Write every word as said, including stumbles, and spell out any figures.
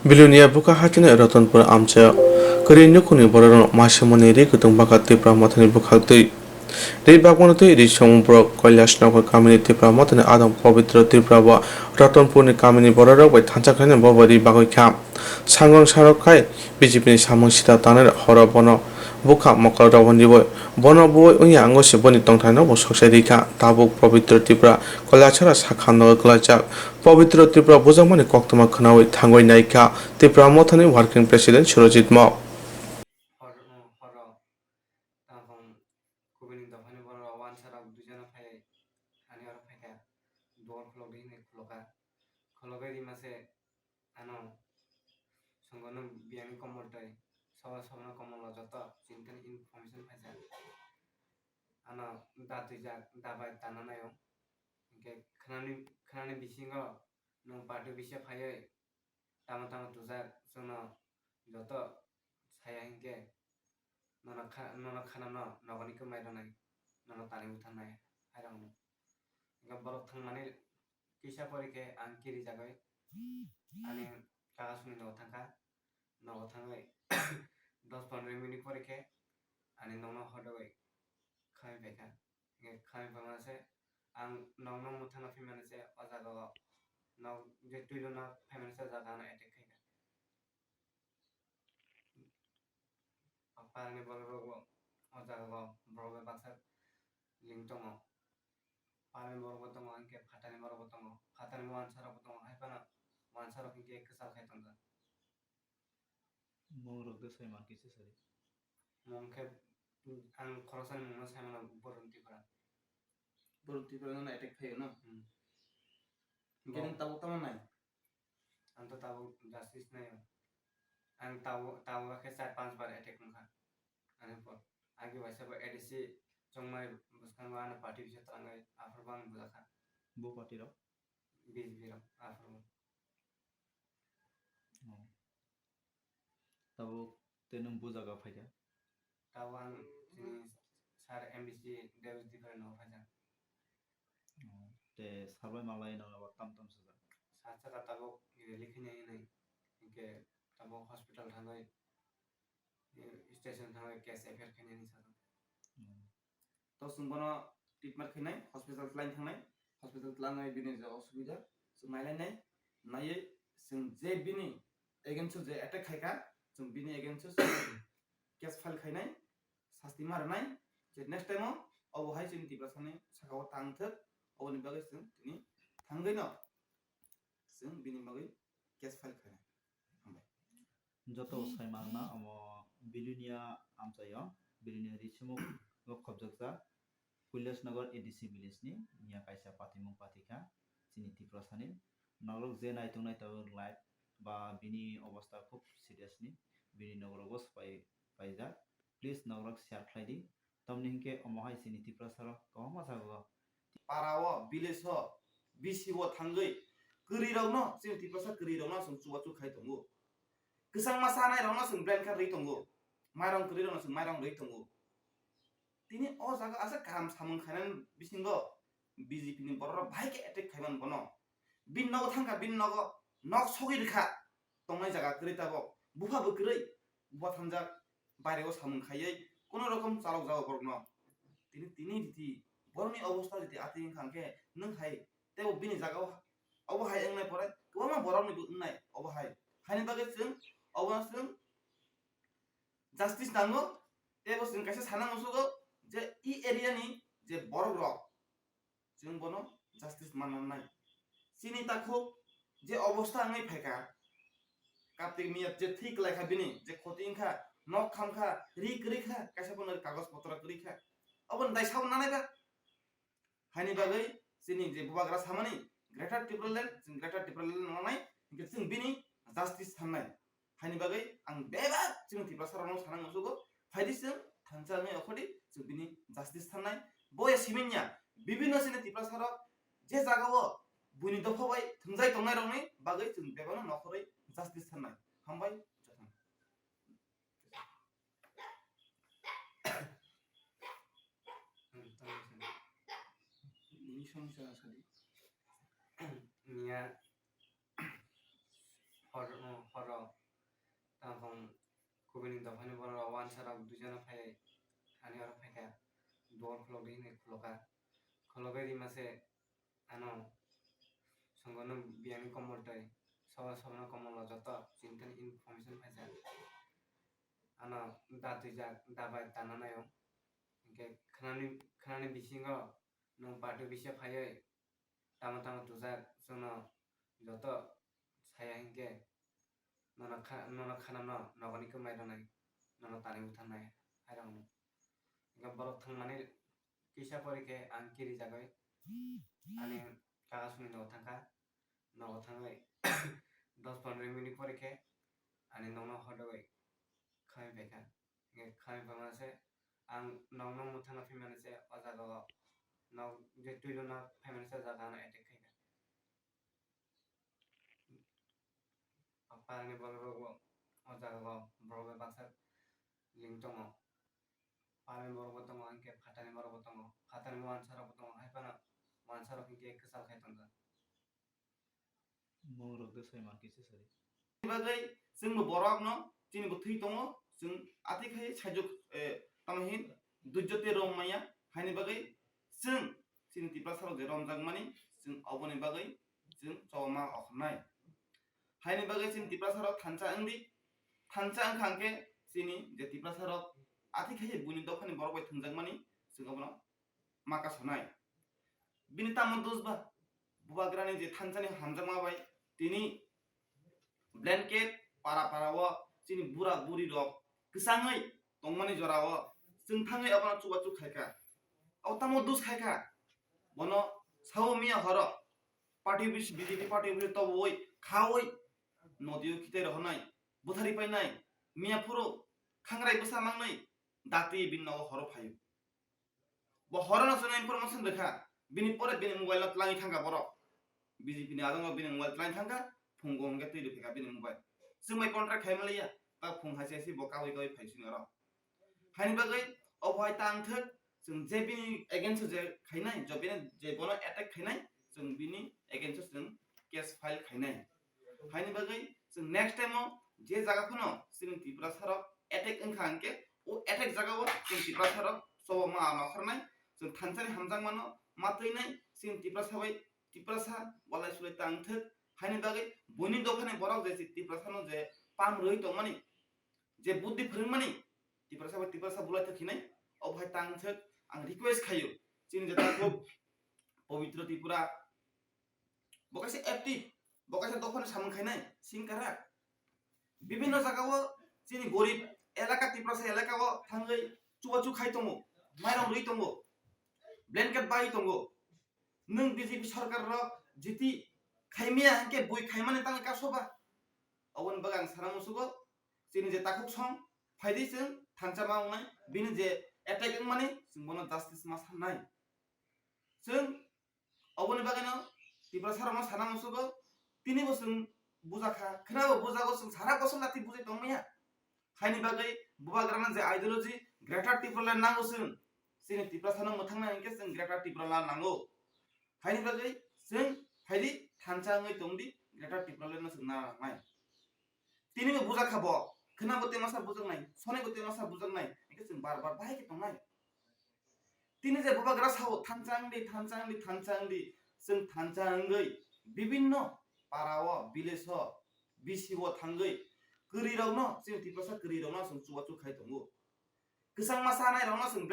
Bilonia bwkha hachini Ratanpur amchaio kwrwi nukhungni bororokno maisamani ri kwtwng bwkha Tipra Mothani bwkhaktwi. Ri bakmano twi ri songmung borok Kailasnagar kamini Tipra Mothani adong Pabitra Tripura bo Ratanpurni kamini bororok bai thansa khlainani bo bai ri bagwi kha. Sangrong sarok khai B J P ni samung sita tangnai horo bono bwkha mokol rok bo riwi bono buwi wngya, ango se boni tongthai no bo soksai rikha. Tabuk Pabitra Tripura Kailasora sakha nogo kwlaijak. Pabitra Tripura bujakmani koktwma khwnawi thangwi naikha Tipra Mothani Working President Surojit Mok. Hor, horo, tamo kubini dophani borok wansarok duijono phai, ani oro phaikha, duor khulok di hinwi khulokha, khulogwi rima se ano swngo no biyangni komol tei sobo sobono komolo joto chini thani information phaikha, ano da twijak, da bai tana naio, hinkhe khwnani, khwnani bisingo nwng party office phaiwi tamo tamo twijak, chwngno joto saya hinkhe nono kha-, nono khanano nogoni kwmai rwnai, nono tani butharnai hai rokno. Hinkhe borok thangmani kisa pore khe ang kirijagwi ani kaka songni nogo thangkha, nogo thangwi dos pondro minute pore khe ani nokno hodogwi khamwi phaikha. Hinkhe khamwi phaimani se ang nokno mwthangna phaimani se o jaga o nok je twi rwna phaimani se o jaga ano attack khaikha. Parani borok rok bo o jaga o borok bai baksa ling tongo. Parani borok bo tongo, hinkhe phatani borok bo tongo, phatani wansa rok bo tongo, hai phano wansa rok hinkhe kwchal khai tongjak. Mung rok de sai man kisa sari. Mung khe, ang khoroksa ni mung no sai mano, Borun Tripura. Borun Tripura no attack khaio no? Hmm. Hinkhe bo- nwng tabuk tamo nai? Ang to tabuk justice naio. Ang tabuk, tabuk khe char panch bar attack wngkha. Ani por. Agi waisa bo A D C chongmani bwskango ano party bisa twlangwi aphuru bo ang bujakha. Bo party rok? B J P rok aphuru. Oh. Tabuk tei nwng bo jaga phaikha? Tabuk ang chini sir M D C Debojyoti Tripura no phaikha. Oh. Tei sir bai malai no abo tam tam sajak? Sir saka tabuk rally khainai hinwi, hinkhe tabuk hospital thangwi, eh, station thangwi case F I R khainani sajak. Hmm. To chwng bono treatment khainai, hospital twlaina thangnai, hospital twlanai bini je osubida, chwng nailainai, naiwi chwng je bini against o je attack khaikha, chwng bini against o chwng case file khainai, sasti ma rwnai, je next time o obo hai chini Tiprasani saka o tang thwk, oboni bagwi chwng tini thangwi no chwng bini bagwi case file khainai. Hambai. Joto bo sai manna omo Bilonia amchaio, Bilonia Risumuk o khobjakjak Kailasnagar A D C village ni miya kaisa patimung patikha chini Tiprasani. Norok je naitongnai tabuk live ba bini obostha khub serious ni, bini nokrogo swpai paijak. Please norok share khlai di. Tamni hinkhe omo hai chini Tiprasa rok kwbangma jaga o. Para o, village o, B C o thangwi kwrwi rokno, chini Tiprasa kwrwi rokno chwng chubachu khai tongo. Kwchangma chanai rokno chwng blanket rwi tongo. Mairong kwrwi rokno chwng mairong rwi tongo. Tini o jaga aswk kaham samung khainani bisingo B J P ni borok rok bahai khe attack khai mano bono. Bini nogo thangkha, bini nogo nok sogwi rwkha. Tongnai jaga kwrwi tabok. Bupha bo kwrwi, bupha thanjak, bairego samung khaiwi, kono rokom chalok jago borokno. Tini, tini riti, borokni obostha riti atwi wngkha hwnkhe, nwng hai, teibo bini jaga o, obo hai wngnai pore, kwbangma borokni bo wngnai, obo hai. Haini bagwi chwng, obo chwng justice nango, teibo chwng kaisa sana musugo je e area ni je borok rok, chwng bono justice manna nai. Chini takhuk je obostha wngwi phaikha, Kartik Mia je thwi kwlaikha bini, je khoti wngkha, nok khamkha, ri kwrwi kha, kaisa bono kagoj potro kwrwi kha. Oboni dai sabo nanai ba? Haini bagwi chini je bubagra samani Greater Tipraland, chwng Greater Tipraland nangnai, hinkhe chwng bini justice sannai. Haini bagwi ang bebak chini Tiprasa rokno sana musugo, phaidi chwng thansa wngwi okhordi chwng bini justice sannai. Boya siminya bibinno chini Tiprasa rok je jagao buini dopha bai thwngjai tongnai rokni bagwi chwng bebakno nokhorwi justice sannai. Hambai jotono. Nini somosya sadi. Niya hor, horo. kubuni dophani borok rok wansa rok duijono phai ani oro phaikha, duar khulok di hinwi khulokha. Khulogwi rima se ano songono biyangni komol tei sobo sobono komolo joto chini thani information phaijak. Ano da twijak, da bai tana naio. Hinkhe khnani, khnani bisingo nwng party office phaiwi tamo tamo twijak chwngno joto saya hinkhe nono kha-, nono khanamno nogoni khe mai rwnai, nono tanwi butharnai hai rokno. Hinkhe borok thangmani kisa pore khe ang kirijagwi ani kaka songni nogo thangkha. Nogo thangwi dos pondro minute pore khe ani nokno hodogwi khamwi phaikha. Hinkhe khamwi phaimani se ang nokno mwthangna phaimani se o jaga o nok je twilo nok phaimani se o jaga ano attack khaikha. Parani borok rok bo o jaga o borok bai baksa ling tongo. Parani borok bo tongo, hinkhe phatani borok bo tongo, phatani wansa rok bo tongo, hai phano wansa rok hinkhe kwchal khai tongjak. Mung rok de sai man kisa sari. Bagwi chwng bo borok no chini bo thwi tongo, chwng ati khai sajwk, eh, tamo hin dujjo te rom maya, haini bagwi chwng chini Tiprasa rok je romjak mani, chwng oboni bagwi chwng chobama okhornai. Haini bagwi chini Tiprasa rok thansa wngdi, thansa wngkha hwnkhe chini je Tiprasa rok ati khai buini dophani borok bai thwngjak mani, chwng obono ma kasonai. Bini tamo dos ba? Bubagrani je thansani hamjakma bai tini blanket para para o chini bura buri rok kwchangwi tongmani jora o chwng thangwi abono chubachu khaikha. Abo tamo dos khaikha? Bono sao miya horo party office, B J P party office toboi khaui nodio khitai rohornai, buthari painai, miya phuru khangrai bwsa mangnai dakti bini nogo horo phaio. Bo horono chwngno information rwkha, bini pore bini mobile no twlangwi thangkha borok. B J P ni adongo bini mobile twlangwi thangkha, phungo hwnkhe twi rwphikha bini mobile. Chwng bai contract khaima liya, ta phung hai se bo kaui kaui phai sini oro. Haini bagwi obo hai tang thwk, chwng je bini against o je khainai, je bini je bono attack khainai, chwng bini against o chwng case file khainai. Haini bagwi chwng next time o je jaga phano chini Tiprasa rok attack wngkha hwnkhe, o attack jaga o chini Tiprasa rok chobo ma ma khornai, chwng thansani hamjakmano ma twinai, chini Tiprasa bai Tiprasa walai sulai tang thwk. Haini bagwi buini dophani borok je chini Tiprasa no je pam rwui tongmani, je buddhi phwrwngmani, Tiprasa bai Tiprasa bulai thwk hinai, obo hai tang thwk. Ang request khaio chini je takhuk Pabitra Tripura, bo kaisa active, bo kaisa dophani samung khainai singkara. Bibhinno jagao chini gorib elaka, Tiprasa elakao thangwi chubachu khai tongo, mairang rwi tongo, blanket bai tongo. Nwng B J P sarkar rok jiti khaimaya hwnkhe bui khaimani tangwi kasoba. Oboni bagwi ang sana musugo, chini je takhuk song phaidi chwng thansa ma wngnai, bini je attack wngmani chwng bono justice ma sannai. Chwng oboni bagwino Tiprasa rokno sana musugo, tini bo chwng bujakha, khwnabo bujago, chwng sara bosor lati bujai tongmaya. Haini bagwi bubagrano je ideology Greater Tipraland nango chwng, chini Tiprasano mwthangnai hwnkhe chwng Greater Tipraland nango. Haini bagwi chwng phaidi thansa wngwi tongdi, Greater Tipralandno chwng nangnai. Tini bo bujakha bo, khwnabo tei masa bujaknai, sonai bo tei masa bujaknai, hwnkhe chwng bar bar bahai khe tongnai. Tini je bubagra sao thansa wngdi, thansa wngdi, thansa wngdi, chwng thansa wngwi bibinno para o, village o, B C o thangwi kwrwi rokno, chini Tiprasa kwrwi rokno chwng chubachu khai tongo. Kwchangma chanai rokno chwng